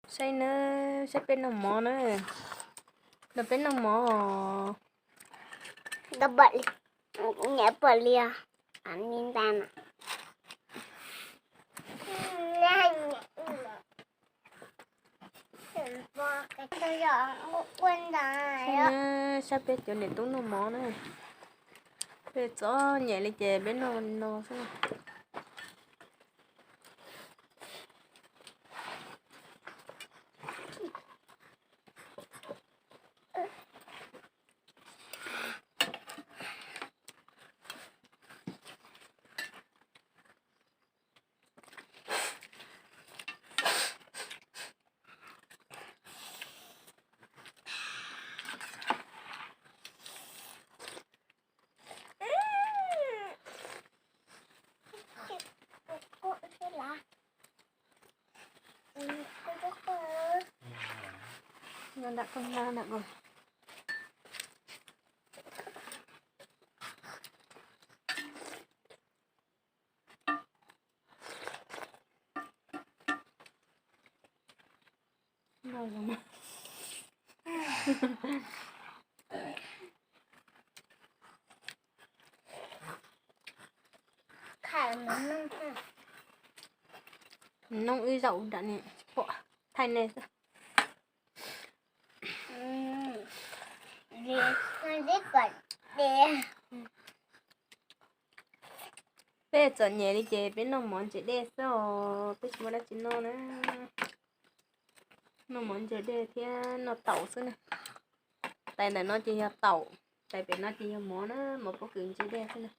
Saib na, saib peb noj mov na. Nrog peb noj mov. Nrog pom li, nrog pom li os. Ni nta na. Saib na, saib peb cov niam tub noj mov na. Peb txom nyem li ces peb noj no xwb. Noj ib zaug nram ni pom thaij nej xwb. Peb txom nyem li ces peb noj mov ntsaws dej xwb os, peb tsis muaj dab tsi noj na. Noj mov ntsaws dej thiab noj taum xwb na. Tais ntawm no ces yog taum, tais pem no ces yog mov na, mov pob kws ntsaws dej xwb na.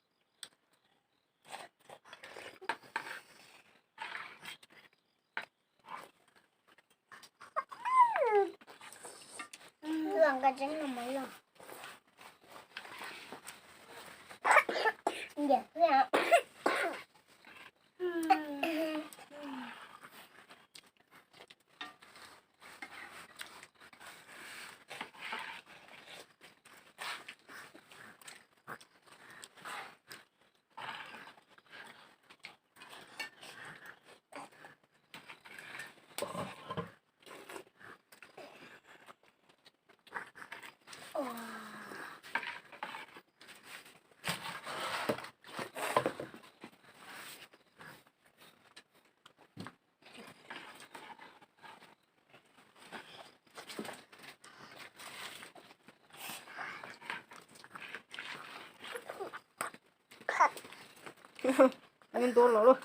Ntuav los lawm.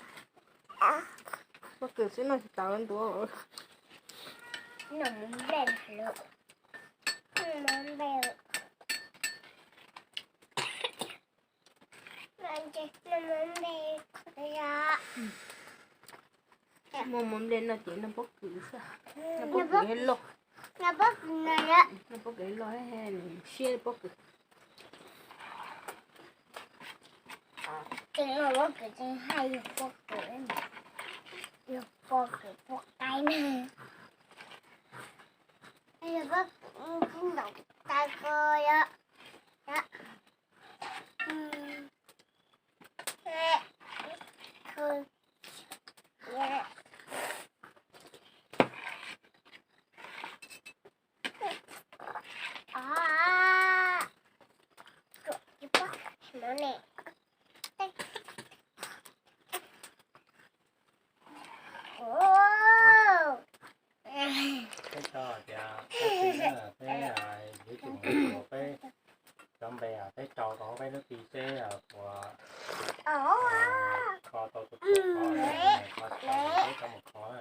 Pob kws xwb noj tsis tau, ntuav los lawm. Muaj mov nplej noj ces noj pob kws xwb. Noj pob kws loj. Noj pob kws loj, siab pob kws. Pob kws tseem hais yog pob kws, yog pob kws pob qaib na. Yog pob kws ntaus tais ko yom. Peb tso tias peb, peb yuav tsum ua peb cov npe peb tso rau peb lub ti seb puas kho tau tus kho, kho tsis tau peb tso mus kho na.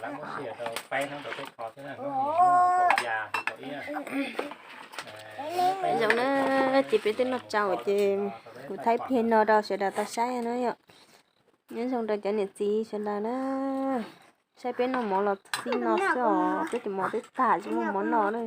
Lawv muab sij hawm rau peb hnub rau peb kho xwb na, hnub hnub kaum ya hli kaum ib. Zoo na, ces peb twb noj tsau ces kuv thaij pliag no rau sawv daws tau saib na yom. Nyob zoo rau cov niam txiv sawv daws na, saib peb noj mov los txij no xwb os, peb tus mov twb tag tsis muaj mov noj na.